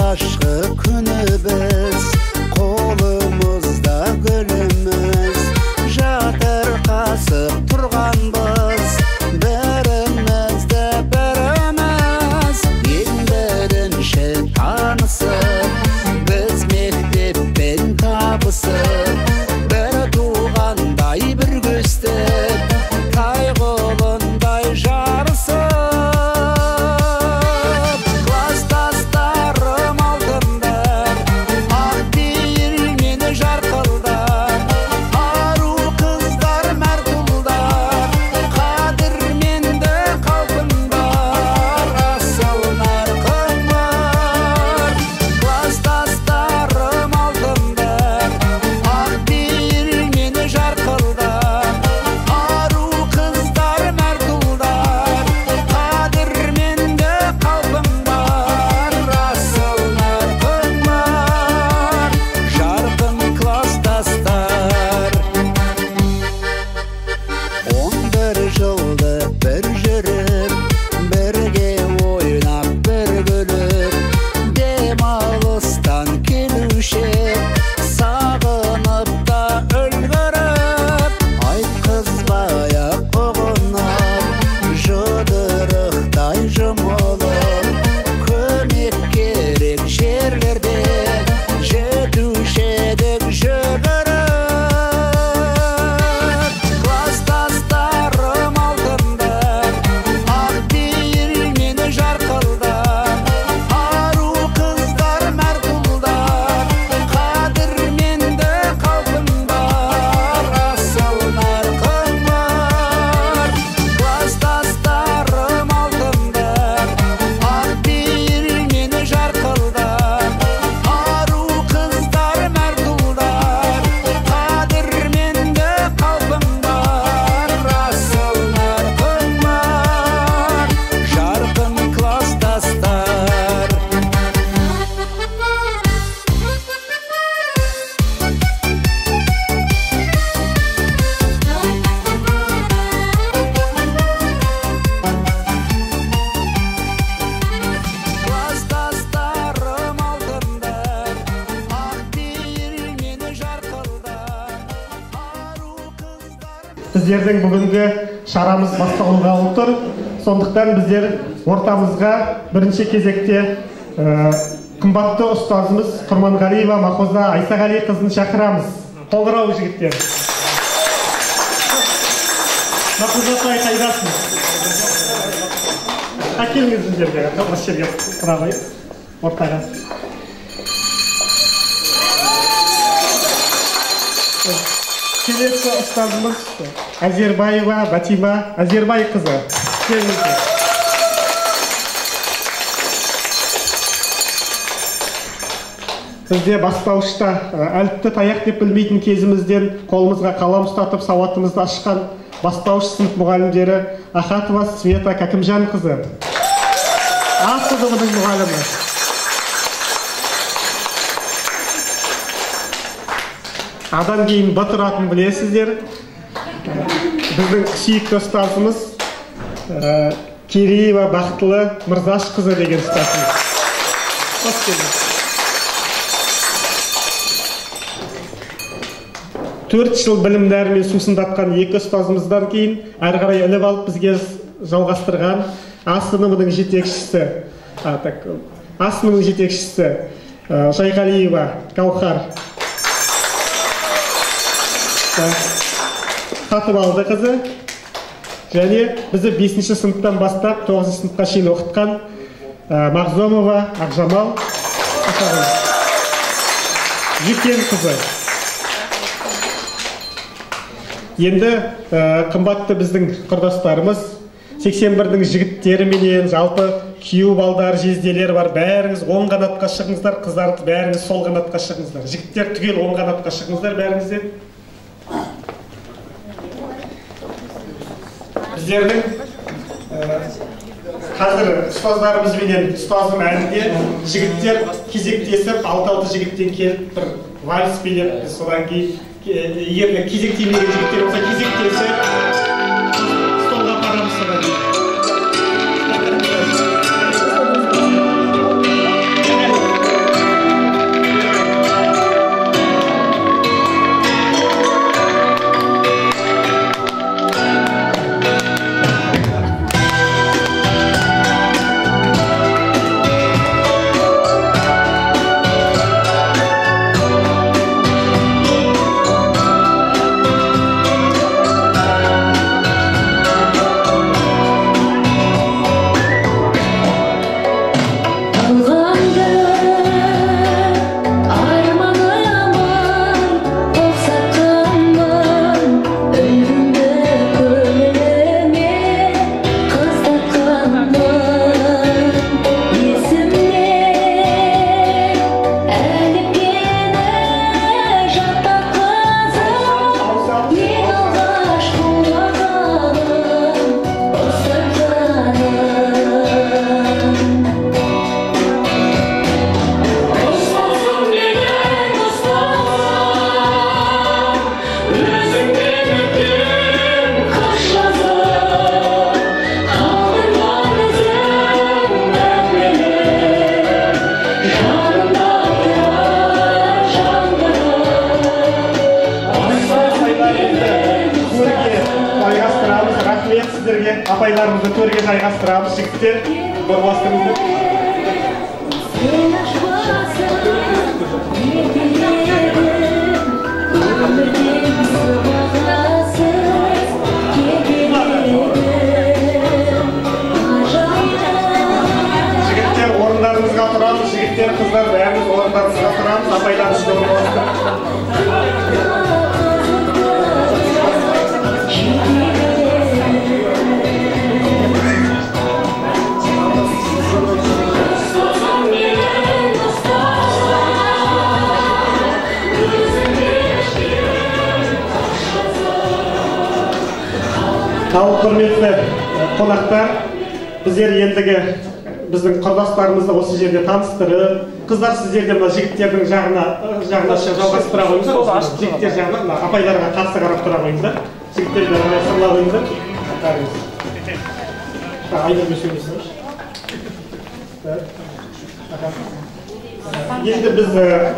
Алғашқы күні біз қолымызда гүліміз, жатырқасып тұрғанбыз бірімізді біріміз. Ең бірінші танысып біз мектеппен табысып, бір туғандай бір өстіп, тай қолындай жарысып. Кластастарым алтындар, ақ пейілмен жарқылдар, ару қыздар, мәрт ұлдар, қадірменді қалпың бар, асыл нарқың бар. Кластастарым алтындар, ақ пейілмен жарқылдар, ару қыздар, мәрт ұлдар, қадірменді қалпың бар, асыл нарқың бар, жарқын кластастар. 11 жылды бір жүріп, бірге ойнап, бір күліп, демалыстан келуші сағынып та үлгеріп, айтқызбай-ақ ұғынып, жұдырықтай жұмылып, көмек керек жерлерде жетуші едік жүгіріп. Кластастарым алтындар, ақ пейілмен жарқылдар, ару қыздар, мәрт ұлдар, қадірменді қалпың бар, асыл нарқың бар. Кластастарым алтындар, ақ пейілмен жарқылдар, ару қыздар, мәрт ұлдар, қадірменді қалпың бар, асыл нарқың бар, жарқын кластастар. Кластастарым алтындар, ақ пейілмен жарқылдар, ару қыздар. Біздердің бүгінгі шарамыз басталғалы тұр. Сондықтан біздер ортамызға бірінші кезекте қымбатты ұстазымыз Құрманғалиева Махоза Айсағалиқызын шақырамыз. Қолдырау, жігіттер. Махоза апай, қайдасың? Әкеліңіз мына жерге, осы жерге тұра қойыңыз, ортаға. Келесі ұстазымыз Әзербаева Батима Әзербайқызы. Келіңіздер. Бізде бастауышта әліпті таяқ деп білмейтін кезімізден қолымызға қалам ұстатып сауатымызды ашқан бастауыш сынып мұғалімдері Ахатова Света Кәкімжанқызы. А сыныбының мұғалімі. Адан кейін Б тұратын білесіздер. Біздің сүйікті ұстазымыз Кереева Бақтылы Мырзашқызы деген ұстазымыз. Қош келдіңіз. 4 жыл білім нәрімен сусындатқан екі ұстазымыздан кейін әрі қарай іліп алып бізге жалғастырған А сыныбының жетекшісі, А сыныбының жетекшісі Шайғалиева Гаухар Сатыбалды қызы және бізді 5-ші сыныптан бастап 9-шы сыныпқа шейін оқытқан Мағзомова Ақжамал Жүкен қызы. Енді қымбатты біздің құрдастарымыз, 81-дің жігіттері менен жалпы күйеу балдар, жезделер бар, бәріңіз оң қанатқа шығыңыздар, қыздар бәріңіз сол қанатқа шығыңыздар. Жігіттер түгел оң қанатқа шығыңыздар бәріңіз де. Біздердің қазір ұстаздарымыз менен ұстазым әлінде жігіттер кезектесіп, 6-6 жігіттен келіп бір вальс билеп, содан кейін егер кезектемеген жігіттер болса кезектесіп столға апарамыз содан кейін. Апайларымызды төрге жайғастырамыз, жігіттер, орналастырыңыздар. Жігіттер, орындарыңызға тұрамыз, жігіттер, қыздар, бәріміз орындарымызға тұрамыз, апайларымызды орналастырып. Ал құрметті қонақтар, біздер ендігі біздің құрдастарымызды осы жерде таныстырып, қыздар сіздер де мына жігіттердің жағына жалғастыра қойыңыздар, жігіттер жағына мына апайларға қарсы қарап тұра қойыңыздар, жігіттерді қарай сырлап қойыңыздар. Айнұрмен сөйлесіңізші. Енді біз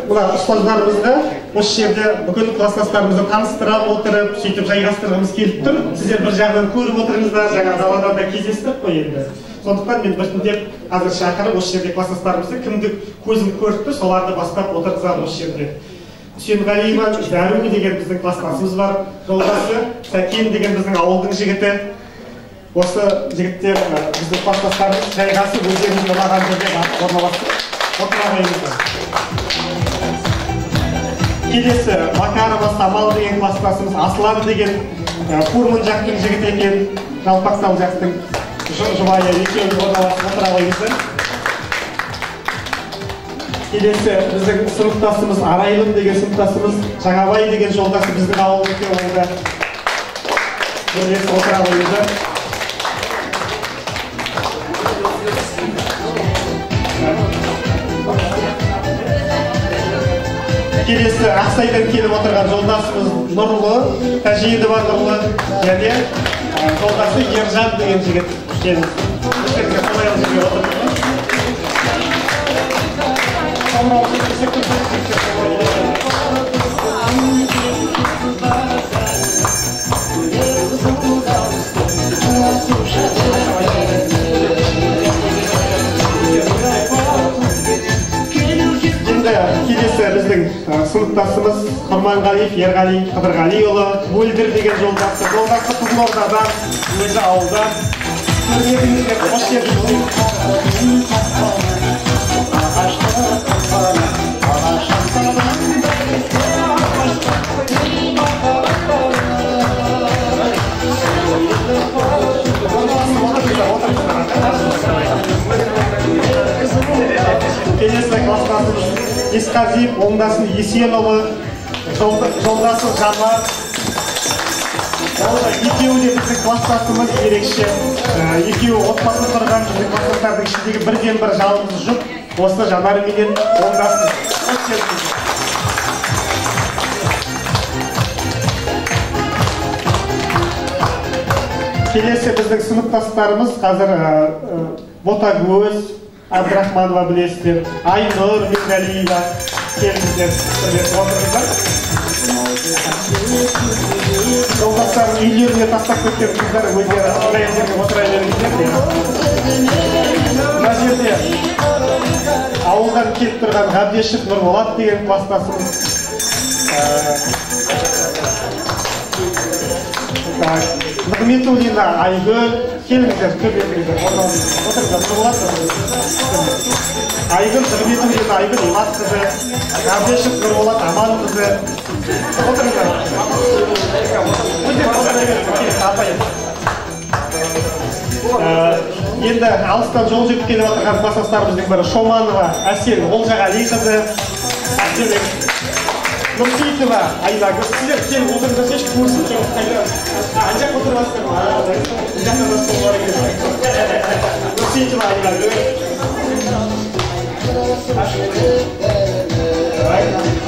мына ұстаздарымызға осы жерде бүкіл класстастарымызды таныстыра отырып, сөйтіп жайғастырғымыз келіп тұр. Сіздер бір жағынан көріп отырыңыздар, жаңа далада да кездестік қой енді. Сондықтан мен біртіндеп қазір шақырып, осы жерде класстастарымызды кімді көзім көріп тұр, соларды бастап отырғызамын осы жерде. Үсенғалиева Зәру деген біздің класстасымыз бар, жолдасы Сәкен деген біздің ауылдың жігіті. Осы жігіттер біздің класстастарымыз жайғасып, өздеріңізге ұнаған жерге барып орналасып отыра қойыңыздар. Келесі Макарова Самал деген класстасымыз, Аслан деген Фурман жақтың жігіті екен, Жалпақтал жақтың жұбайы, екеуі орналасып отыра қойыңыздар. Келесі біздің сыныптасымыз Арайлым деген сыныптасымыз, Жаңабай деген жолдасы біздің ауылдың ол да бірлесіп отыра қойыңыздар. Келесі Ақсайдан келіп отырған жолдасымыз Нұрлы, Тәжиедова Нұрлы және жолдасы Ержан деген жігіт. Келіңіз. Өздеріңізге қолайлы жерге отырыңыздар. Енді келесі біздің сыныптасымыз Құрманғалиев Ерғали Қыдырғалиұлы, Мөлдір деген жолдасы, жолдасы Қызылордадан, өзі ауылдан. Көрмедіңіздер, қош келдіңіздер. Келесі класстасымыз Есқазиев Оңдасын Есенұлы, жолдасы Жанар. Екеуі де біздің класстасымыз ерекше. Екеуі отбасы құрған біздің класстастардың ішіндегі бірден-бір жалғыз жұп осы Жанар менен Оңдасын. Қош келдіңіздер. Келесі біздің сыныптастарымыз қазір Ботагөз Абдрахманова білесіздер, Айнұр Бекәлиева, келіңіздер, бірлесіп отырыңыздар. Жолдастарын үйлеріне тастап кеткен қыздар өздері ыңғайлы жерге отыра беріңіздер. Мына жерде ауылдан келіп тұрған Ғабдешев Нұрболат деген класстасымыз. Нығметуллина Айгүл, келіңіздер, көбетіңіздер, отырыңыздар, Нұрболат. Айгүл, Нығметуллина Айгүл Иматқызы, Ғабдешев Нұрболат Аманқызы. Отырыңыздар. Өздеріңіз отыра беріңіздер, келесі апай. Енді алыстан жол жүріп келіп отырған класстастарымыздың бірі Шоманова Әсел Олжағалиқызы, Әсел Нұрсейітова Айнагүл. Сіздер келіп отырыңыздаршы, көрсін, жоқ қайда. Ана жаққа отырасыздар ма? Мына жақта да стол бар екен. Нұрсейітова Айнагүл.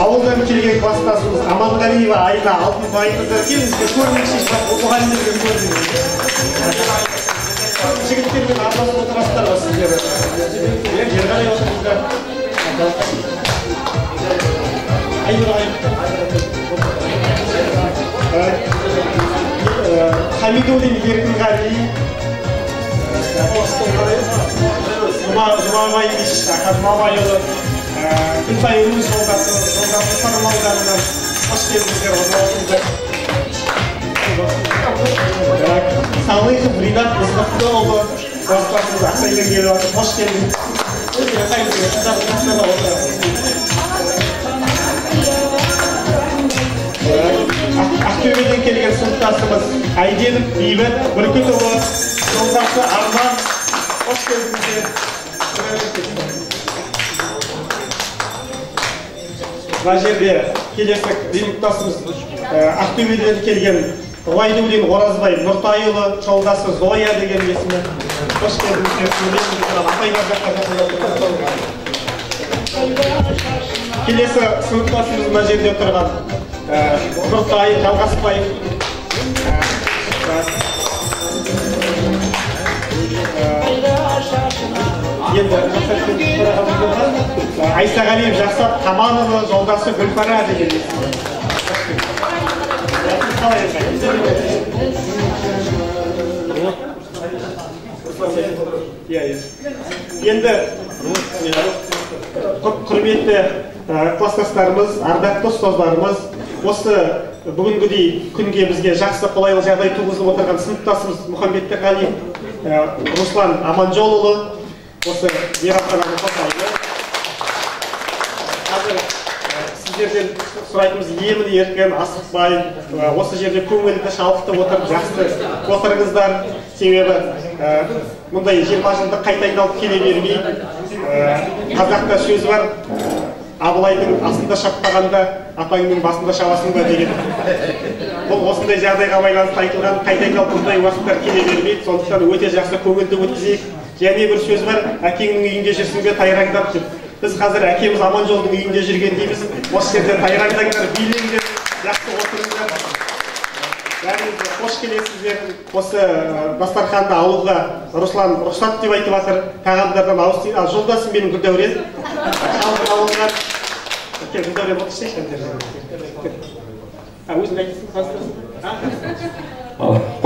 Ауылдан келген класстасымыз Аманғалиева Айна Алтынбайқызы. Келіңіздер, көріңізші, мұғалімдерге көріңіз. Жігіттермен араласып отырасыздар ғой сіздер. Ерғали отырыңыздар. Айнұр Хамидуллин Еркінғали. Жұмабаевич Ақан Жұмабайұлы, Күлтай өз жолдасы, жолдасы Сырым ауданынан. Қош келдіңіздер, отырыңыздар. Салыхов Ринат Ызғұттыұлы, класстасымыз Ақсайдан келіп жатыр. Қош келдіңіз. Ақтөбеден келген сыныптасымыз Айденов Бейбіт Бүркітұлы, жолдасы Арман. Қош келдіңіздер. Мына жерде келесі сыныптасымыз Ақтөбеден келген Ғайдуллин Оразбай Нұртайұлы, жолдасы Зоя деген есімі. Қош келдіңіздер. Апайлар жаққа. Келесі сыныптасымыз мына жерде тұрған Нұртай Жалғасбаев. Енді Айсағалиев Жақсат Таманұлы, жолдасы Гүлпара деген есімі. Енді құрметті класстастарымыз, ардақты ұстаздарымыз, осы бүгінгідей күнге бізге жақсы қолайлы жағдай туғызып отырған сыныптасымыз Мұхамбетқалиев Руслан Аманжолұлы осы мейрамхананы қосайды. Қазір сіздерден сұрайтынымыз емін еркін, асықпай, осы жерде көңілді шалқытып отырып жақсы отырыңыздар. Себебі мұндай 20 жылдық қайта айналып келе бермей, қазақта сөз бар, Абылайдың асында шаппағанда атаңның басында шабасың ба деген. Бұл осындай жағдайға байланысты айтылған, қайта айналып мұндай уақыттар келе бермейді. Сондықтан өте жақсы көңілді өткізейік. Және бір сөз бар, әкеңнің үйінде жүрсің бе тайраңдап деп. Біз қазір әкеміз Аманжолдың үйінде жүрген дейміз. Осы жерде тайраңдаңдар, билеңдер, жақсы отырыңдар. Бәріңіз қош келесіздер. Осы дастарханды алуға Руслан рұқсат деп айтып жатыр. Тағамдардан ауыз тиін. Ал жолдасым менің Гүлдәурен. Шалғын ауылынан. Гүлдәурен отырсайшы. Өзің айтасың, таныстырасың.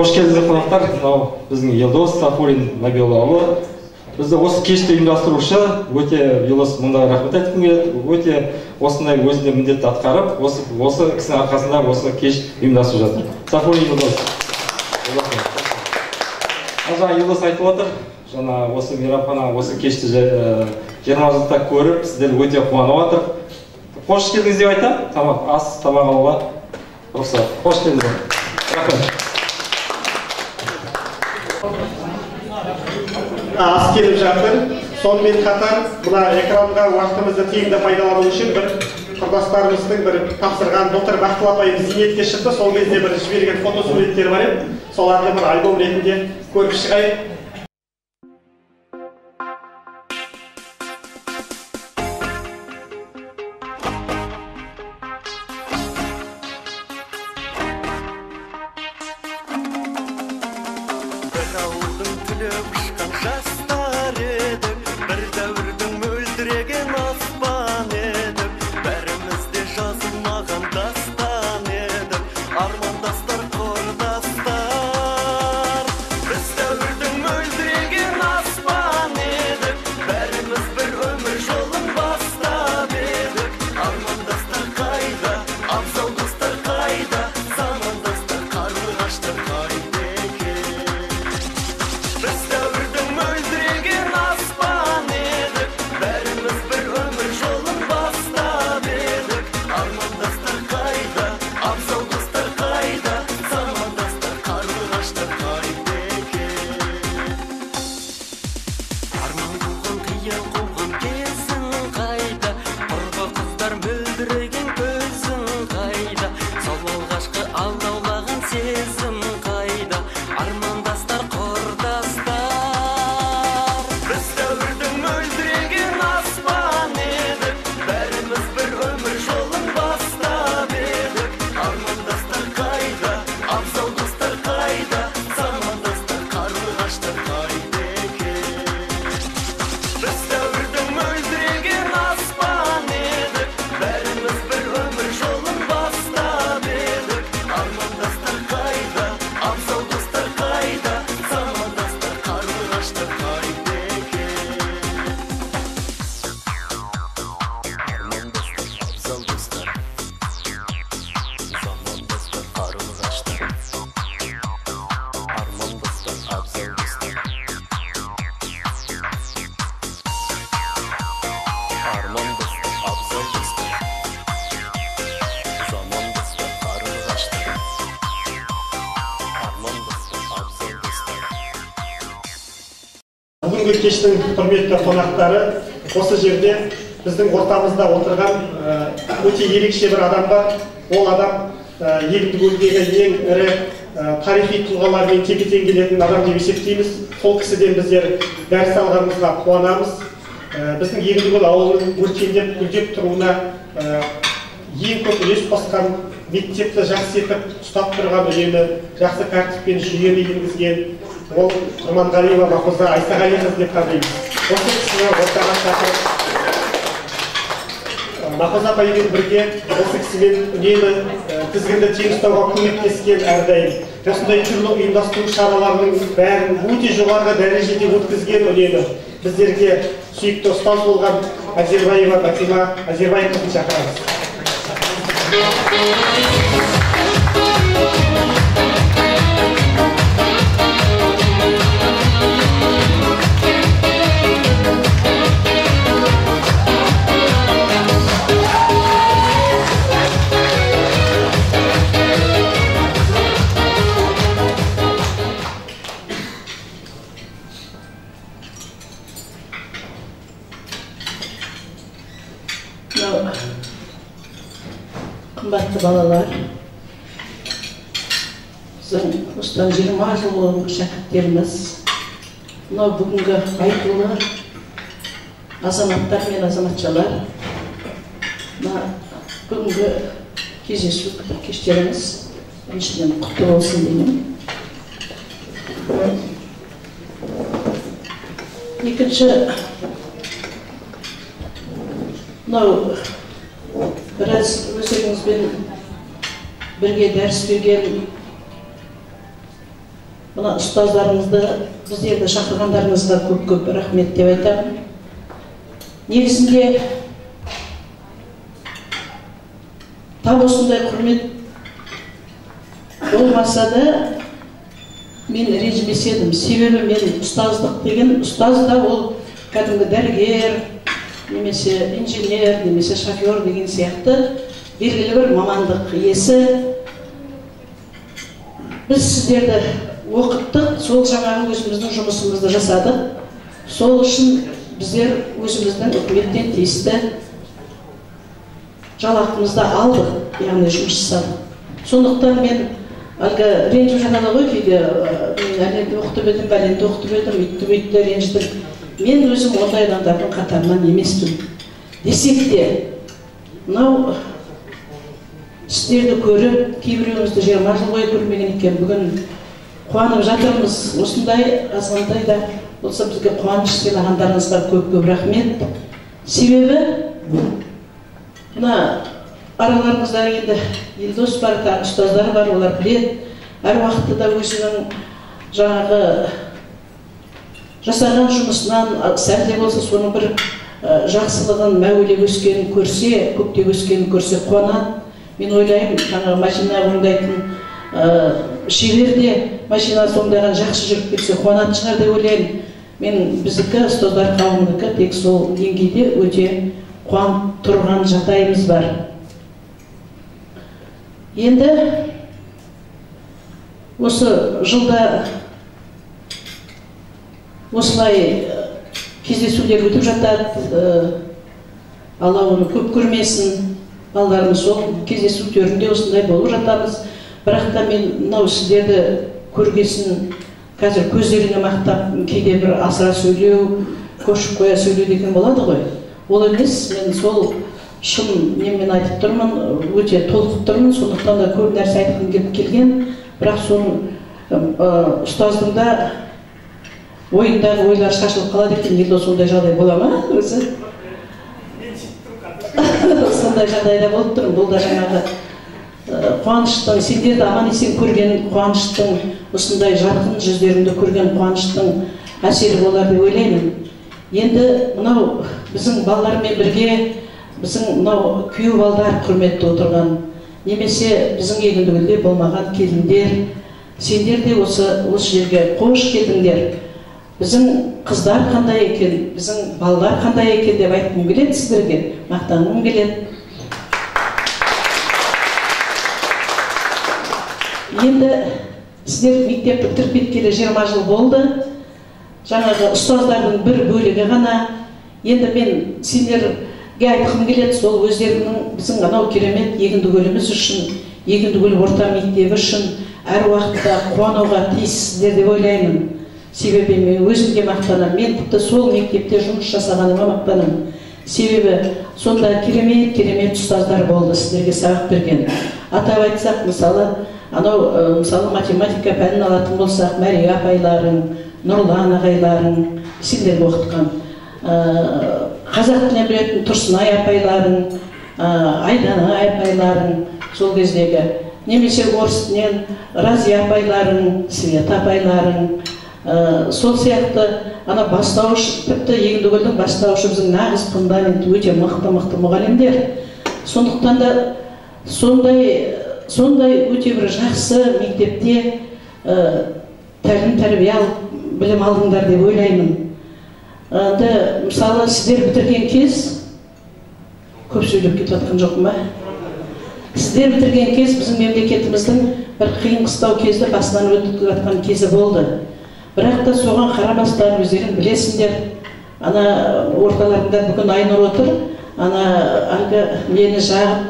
Қош келдіңіздер қонақтар. Мынау біздің Елдос Сафурин Набиоллаұлы. Бізді осы кешті ұйымдастырушы, өте Елдос мұнда рахмет айтқым келеді. Өте осындай өзіне міндетті атқарып, осы кісінің арқасында осы кеш ұйымдасып жатыр. Сафурин Елдос. Жаңа Елдос айтып отыр, жаңа осы мейрамхана, осы кешті 20 жылда көріп, сіздер өте қуанып отыр. Қош келдіңіз деп айтамын. Тамақ, ас, тамақ алуға рұқсат. Қош келдіңіздер. Рахмет. Ас келіп жатыр. Сонымен қатар мына экранға уақытымызды тиімді пайдалану үшін бір құрдастарымыздың бір тапсырған былтыр Бақтығұл апайымыз зейнетке шықты, сол кезде бір жіберген фотосуреттері бар еді. Соларды бір альбом ретінде көріп шығайық. Бір ауылдың түлеп ұшқан жастар едік, бір дәуірдің мөлдіреген аспан едік, бәріміз де жазылмаған дастан едік, армандастар құрдастар. Біз дәуірдің Бүгінгі кештің құрметті қонақтары, осы жерде біздің ортамызда отырған өте ерекше бір адам бар. Ол адам Егіндікөлдегі ең ірі тарихи тұлғалармен тепе-тең келетін адам деп есептейміз. Сол кісіден біздер дәріс алғанымызға қуанамыз. Біздің Егіндікөл ауылының өркендеп, гүлдеп тұруына ең көп үлес қосқан, мектепті жақсы етіп ұстап тұрған, үнемі жақсы тәртіп пен жүйені енгізген ол Құрманғалиева Махуза Айсағалиқызы деп танимыз. Осы кісіні ортаға шақырып, Махуза апаймен бірге осы кісімен үнемі тізгінді тең ұстауға көмектескен, әрдайым осындай түрлі ұйымдастыру шараларының бәрін өте жоғарғы дәрежеде өткізген, үнемі біздерге сүйікті ұстаз болған Әзербаева Батима Әзербайқызын шақырамыз. Қымбатты балалар, біздің осыдан 20 жыл бұрынғы шәкірттеріміз, мынау бүгінгі айтулы азаматтар мен азаматшалар, мына бүгінгі кездесу кештеріміз біріншіден құтты болсын деймін. Екінші, мынау біраз өздеріңізбен бірге дәріс берген мына ұстаздарыңызды, біздерді шақырғандарыңызға көп-көп рахмет деп айтамын. Негізінде тап осындай құрмет болмаса да мен ренжімес едім. Себебі мен ұстаздық деген, ұстаз да ол кәдімгі дәрігер, немесе инженер, немесе шофер деген сияқты белгілі бір мамандық иесі. Біз сіздерді оқыттық, сол жаңағы өзіміздің жұмысымызды жасадық. Сол үшін біздер өзіміздің үкіметтен тиісті жалақымызды алдық, яғни жұмыс жасадық. Сондықтан мен әлгі ренжіп жатады ғой кейде, мен әленді оқытып едім, бәленді оқытып едім, үйтті бүйтті ренжідім. Мен өзім ондай адамдардың қатарынан емеспін. Десек те, мынау сіздерді көріп, кейбіреуімізді 20 жыл бойы көрмеген екен, бүгін қуанып жатырмыз. Осындай азғантай да болса бізге қуаныш сыйлағандарыңызға көп-көп рахмет. Себебі мына араларыңызда енді Елдос бар, тағы ұстаздар бар, олар біледі. Әр уақытта да өзінің жаңағы жасаған жұмысынан сәл де болса соның бір жақсылығын, мәуелеп өскенін көрсе, көктеп өскенін көрсе қуанады. Мен ойлаймын, жаңағы машина оңдайтын шебер де машинасы оңдаған жақсы жүріп кетсе қуанатын шығар деп ойлаймын. Мен біздікі, ұстаздар қауымынікі тек сол деңгейде өте қуанып тұрған жағдайымыз бар. Енді осы жылда осылай кездесулер өтіп жатады. Алла оны көп көрмесін. Балаларымыз сол кездесу төрінде осындай болып жатамыз. Бірақ та мен мынау сіздерді көргесін қазір көздеріне мақтап, кейде бір асыра сөйлеу, көшіп қоя сөйлеу деген болады ғой. Ол емес, мен сол шын немен айтып тұрмын, өте толқып тұрмын, сондықтан да көп нәрсе айтқым келіп келген. Бірақ соның ұстаздың да ойындағы ойлар шашылып қалады екен. Елдос, сондай жағдай бола ма өзі? Сондай жағдайда болып тұрмын. Бұл да жаңағы қуаныштың, сендерді аман есен көрген қуаныштың, осындай жарқын жүздеріңді көрген қуаныштың әсері болар деп ойлаймын. Енді мынау біздің балалармен бірге біздің мынау күйеу балдар құрметті отырған, немесе біздің Егіндікөлде болмаған келіндер, сендер де осы жерге қош келдіңдер. Біздің қыздар қандай екен, біздің балалар қандай екен деп айтқым келеді сіздерге, мақтанғым келеді. Енді сіздер мектепті бітіріп кеткелі 20 жыл болды. Жаңағы ұстаздардың бір бөлігі ғана. Енді мен сендерге айтқым келеді, сол өздерінің біздің анау керемет Егіндікөліміз үшін, Егіндікөл орта мектебі үшін әр уақытта қуануға тиіссіздер деп ойлаймын. Себебі мен өзім де мақтанамын. Мен тіпті сол мектепте жұмыс жасағаныма мақтанамын. Себебі сонда керемет ұстаздар болды сіздерге сабақ берген. Атап айтсақ, мысалы, анау мысалы математика пәнін алатын болсақ, Мәрия апайларың, Нұрлан ағайларың сендерге оқытқан. Қазақ тілін білетін Тұрсынай апайларың, Айдана апайларың сол кездегі, немесе орыс тілінен Разия апайларың, Света апайларың, сол сияқты ана бастауыш, тіпті Егіндікөлдің бастауышы біздің нағыз фундамент, өте мықты мұғалімдер. Сондықтан да сондай өте бір жақсы мектепте тәлім тәрбие алып, білім алдыңдар деп ойлаймын. Енді мысалы сіздер бітірген кез, көп сөйлеп кетіп жатқан жоқпын ба? Сіздер бітірген кез біздің мемлекетіміздің бір қиын қыстау кезді басынан өтіп жатқан кезі болды. Бірақ та соған қарамастан өздерің білесіңдер, ана орталарында бүгін Айнұр отыр, ана әлгі нені жағып,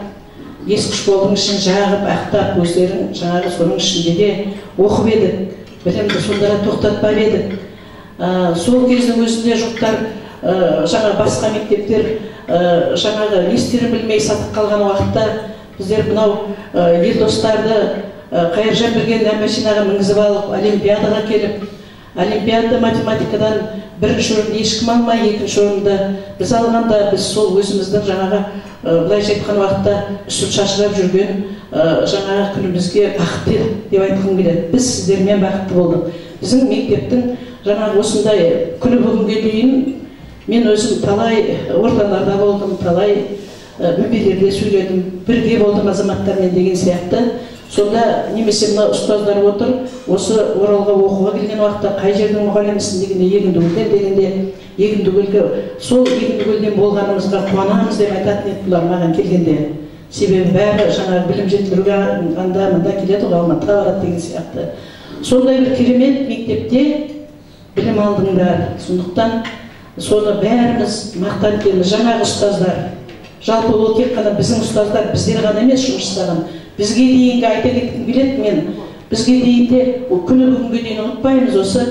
ескі школдың ішін жағып, ақтап, өздерің жаңағы соның ішінде де оқып едік, білімді сонда да тоқтатпап едік. Сол кездің өзінде жұрттар жаңа басқа мектептер жаңағы не істерін білмей сатып қалған уақытта біздер мынау Елдостарды Қайыржан берген машинаға мінгізіп алып, олимпиадаға келіп, олимпиада математикадан бірінші орынды ешкім алмай, екінші орынды біз алғанда, біз сол өзіміздің жаңағы былайша айтқан уақытта үсіп шашырап жүрген жаңағы күнімізге бақытты деп айтқым келеді. Біз сіздермен бақытты болдық. Біздің мектептің жаңағы осындай күні бүгінге дейін мен өзім талай орталарда болдым, талай мінберлерде сөйледім, бірге болдым азаматтармен деген сияқты. Сонда немесе мына ұстаздар отыр, осы Оралға оқуға келген уақытта қай жердің мұғалімісің дегенде, Егіндікөлден дегенде, Егіндікөлге, сол Егіндікөлден болғанымызға қуанамыз деп айтатын еді бұлар маған келгенде. Себебі бәрі жаңағы білім жетілдіруге анда мында келеді ғой, Алматыға барады деген сияқты. Сондай бір керемет мектепте білім алдыңдар. Сондықтан соны бәріміз мақтан етеміз. Жаңағы ұстаздар, жалпы ол тек қана біздің ұстаздар, біздер ғана емес жұмыс жасаған. Бізге дейінгі айта кеткім келеді мен, бізге дейін де күні бүгінге дейін ұмытпаймыз, осы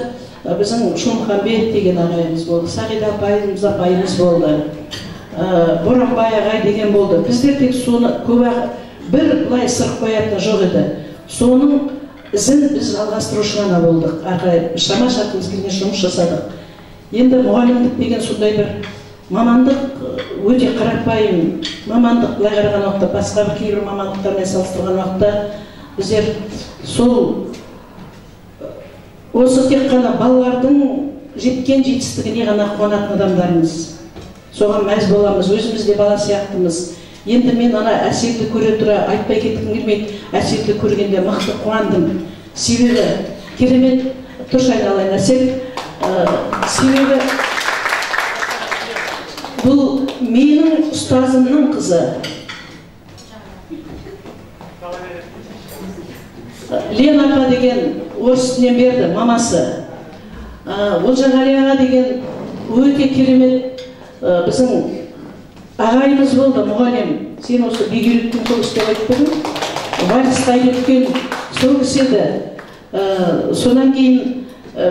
біздің Шолмұхамбет деген ағайымыз болды, Сағида апайымыз болды, Боранбай ағай деген болды. Біздер тек соны көп бір былай сырық қоятыны жоқ еді. Соның ізін біз жалғастырушы ғана болдық. Ары қарай шама шарқымыз келген жұмыс жасадық. Енді мұғалімдік деген сондай бір мамандық, өте қарапайым мамандық, былай қараған уақытта басқа бір кейбір мамандықтармен салыстырған уақытта біздер сол осы тек қана балалардың жеткен жетістігіне ғана қуанатын адамдармыз. Соған мәз боламыз, өзіміз де бала сияқтымыз. Енді мен ана Әселді көре тұра айтпай кеткім келмейді. Әселді көргенде мықты қуандым. Себебі керемет, тұршы айналайын Әсел, себебі бұл менің ұстазымның қызы. Лена апа деген орыс тілінен берді, мамасы. Олжағали аға деген өте керемет біздің ағайымыз болды, мұғалім. Сен осы бигеліктің сол кісі деп айтып едің. Вальсқа үйреткен сол кісі еді. Содан кейін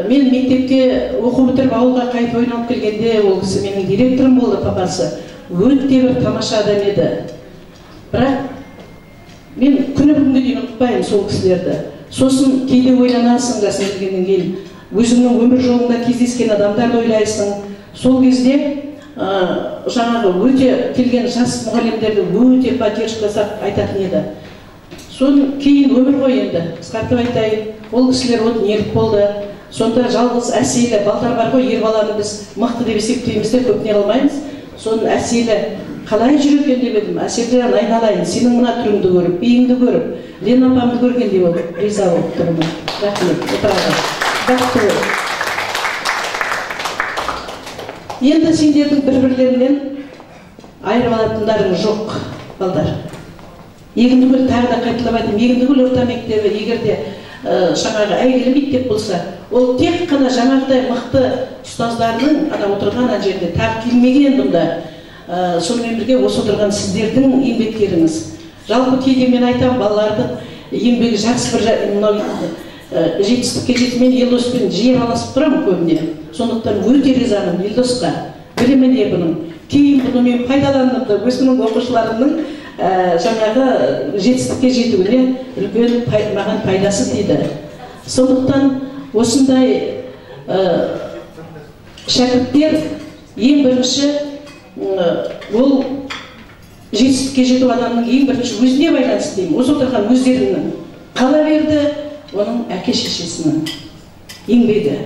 мен мектепке оқу бітіріп ауылға қайтып ойналып келгенде ол кісі менің директорым болды, папасы. Өте бір тамаша адам еді. Бірақ мен күні бүгінге дейін ұмытпаймын сол кісілерді. Сосын кейде ойланасың, жасың келгеннен кейін өзіңнің өмір жолыңда кездескен адамдарды ойлайсың. Сол кезде жаңағы өте келген жас мұғалімдерді өте поддержка жасап айтатын еді. Содан кейін өмір ғой енді, қысқартып айтайын, ол кісілер от нерік болды. Сонда жалғыз Әселі, балдар бар ғой, ер баланы біз мықты деп есептейміз де көп не қылмаймыз. Соның Әселі қалай жүр екен деп едім, Әселі айналайын, сенің мына түріңді көріп, биіңді көріп, Лена апамды көргендей болып риза болып тұрмын. Рахмет, отыра бақытты бол. Енді сендердің бір-бірлерінен айырып алатындарың жоқ, балдар. Егіндікөл, тағы да қайталап айтайын, Егіндікөл орта мектебі егер де жаңағы әйгілі мектеп болса, Ол тек қана жаңағыдай мықты ұстаздарының ана отырған ана жерде тағы келмеген бұнда. Сонымен бірге осы отырған сіздердің еңбектеріңіз. Жалпы кейде мен айтамын, балалардың еңбегі жақсы бір мынау жетістікке жетті. Мен Елдоспен жиі араласып тұрамын көбіне. Сондықтан өте ризамын Елдосқа, біліміне бұның. Кейін бұны мен пайдаландым да өзімнің оқушыларымның жаңағы жетістікке жетуіне үлкен маған пайдасы тиді. Сондықтан осындай шәкірттер ең бірінші ол жетістікке жету адамның ең бірінші өзіне байланысты деймін. Осы отырған өздерінің, қала берді оның әке шешесінің еңбегі.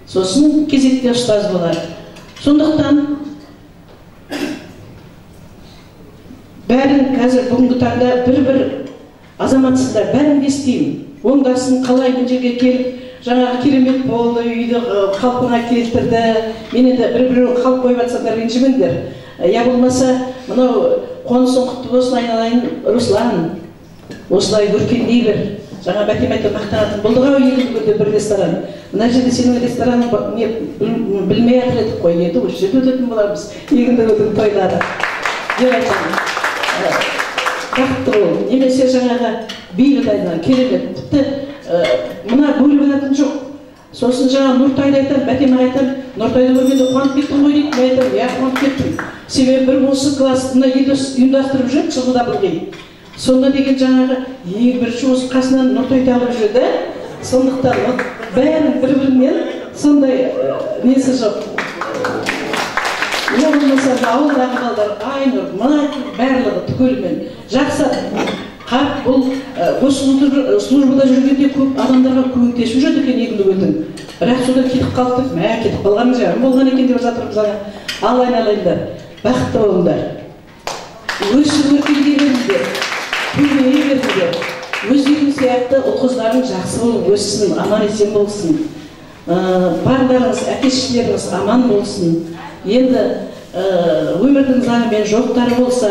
Сосын кезекте ұстаз болады. Сондықтан бәрін қазір бүгінгі таңда бір-бір азаматсыздар, бәрін де істеймін. Оңдасын қалай мына жерге келіп, жаңағы керемет болды, үйді қалпына келтірді. Мен енді бір-біреу қалып қойып жатсаңдар ренжімеңдер. Я болмаса мынау қонысың құтты болсын айналайын Руслан, осылай өркендей бер. Жаңа Бәтем айтып мақтанатын болдық ау Егіндікөлде бір ресторан. Мына жерде сенің рестораның не білмей жатыр едік қой, енді осы жерде өтетін боламыз Егіндікөлдің тойлары деп айтамын. Бақытты бол. Немесе жаңағы бейбіт айналайын керемет, тіпті мына бөліп алатын жоқ. Сосын жаңа Нұртайды айтамын, Бәтем айтамын, Нұртайды көргенде қуанып кеттің ғой дейді. Мен айтамын, иә, қуанып кеттім. Себебі бір осы класс мына Елдос ұйымдастырып жүр жылда ылғи. Сонда деген жаңағы ең бірінші осы қасынан Нұртайды алып жүрді. Сондықтан бәрінің бір-бірінен сондай несі жоқ. Я болмаса ауылдағы балдар, Айнұр, мына барлығы түгелімен жақсы. Қап бұл осы службада жүргенде көп адамдарға көмектесіп жүрді екен Егіндікөлдің. Бірақ содан кетіп қалды деп, мә, кетіп қалған жарым болған екен деп жатырмыз ана. Ал айналайындар, бақытты болыңдар. Өсіп өркендей беріңдер, көбейе беріңдер. Өздерің сияқты ұл-қыздарың жақсы болып өссін, аман есен болсын. Барларыңыз, әке шешелеріңіз аман болсын. Енді өмірдің заңымен жоқтары болса,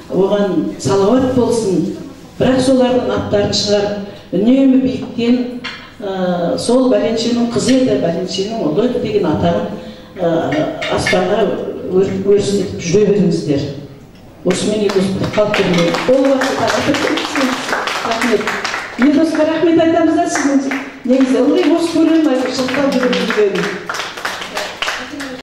оған салауат болсын. Бірақ солардың аттарын шығарып, үнемі биіктен сол бәленшенің қызы еді, бәленшенің ұлы еді деген атағын аспанға өрістетіп жүре беріңіздер. Осымен Елдос бітіп қалып тұрмын. Ол уақытта рахмет. Елдосқа рахмет айтамыз да сіздің негізі. Ылғи осы көремін,